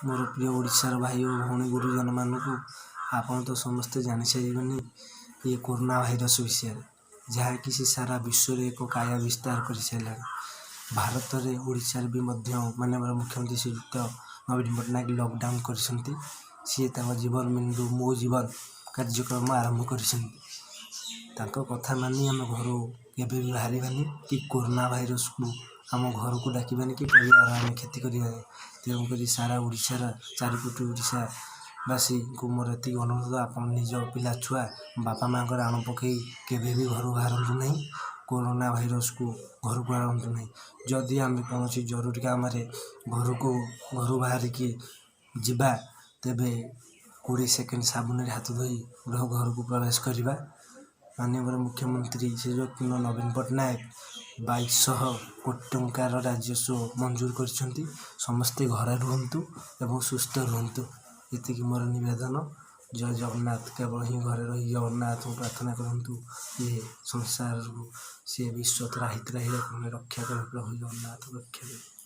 ମୋର ପ୍ରିୟ ଓଡ଼ିଶାର ଭାଇ ଓ ଭଉଣୀ ଗୁରୁଜନମାନଙ୍କୁ, ଆପଣ ତ ସମସ୍ତେ ଜାଣିସାରିବେନି ଇଏ କୋରୋନା ଭାଇରସ୍ ବିଷୟରେ, ଯାହାକି ସେ ସାରା ବିଶ୍ୱରେ ଏକ କାୟା ବିସ୍ତାର କରିସାରିଲାଣି। ଭାରତରେ, ଓଡ଼ିଶାରେ ବି ମଧ୍ୟ ମାନ୍ୟବର ମୁଖ୍ୟମନ୍ତ୍ରୀ ଶ୍ରୀଯୁକ୍ତ ନବୀନ ପଟ୍ଟନାୟକ ଲକଡାଉନ୍ କରିଛନ୍ତି। ସିଏ ତାଙ୍କ ଜୀବନ ବିନ୍ଦୁ ମୋ ଜୀବନ କାର୍ଯ୍ୟକ୍ରମ ଆରମ୍ଭ କରିଛନ୍ତି। ତାଙ୍କ କଥା ମାନି ଆମେ ଘରୁ କେବେ ବି ବାହାରିବାନି କି କୋରୋନା ଭାଇରସ୍କୁ ଆମ ଘରକୁ ଡାକିବାନି କି ପରିବାର ଆମେ କ୍ଷତି କରିବାନି। ତେଣୁକରି ସାରା ଓଡ଼ିଶାର 4 କୋଟି ଓଡ଼ିଶାବାସୀଙ୍କୁ ମୋର ଏତିକି ଅନୁରୋଧ, ଆପଣ ନିଜ ପିଲା ଛୁଆ, ବାପା ମାଆଙ୍କର ଆଣ ପକାଇ କେବେ ବି ଘରୁ ବାହାରନ୍ତୁ ନାହିଁ। କୋରୋନା ଭାଇରସ୍କୁ ଘରକୁ ଆଣନ୍ତୁ ନାହିଁ। ଯଦି ଆମେ କୌଣସି ଜରୁରୀ କାମରେ ଘରୁ ବାହାରିକି ଯିବା, ତେବେ 20 ସେକେଣ୍ଡ ସାବୁନରେ ହାତ ଧୋଇ ଘରକୁ ପ୍ରବେଶ କରିବା। ମାନ୍ୟବର ମୁଖ୍ୟମନ୍ତ୍ରୀ ଶ୍ରୀଯୁକ୍ତ ନବୀନ ପଟ୍ଟନାୟକ 2200 କୋଟି ଟଙ୍କାର ରାଜସ୍ୱ ମଞ୍ଜୁର କରିଛନ୍ତି। ସମସ୍ତେ ଘରେ ରୁହନ୍ତୁ ଏବଂ ସୁସ୍ଥ ରୁହନ୍ତୁ, ଏତିକି ମୋର ନିବେଦନ। ଜୟ ଜଗନ୍ନାଥ। କେବଳ ହିଁ ଘରେ ରହି ଜଗନ୍ନାଥଙ୍କୁ ପ୍ରାର୍ଥନା କରନ୍ତୁ ଯେ ସଂସାରରୁ ସେ ବିଶ୍ୱ ତ୍ରାହି ତ୍ରାହି ରକ୍ଷା କର। ପ୍ରଭୁ ଜଗନ୍ନାଥ, ରକ୍ଷା କର।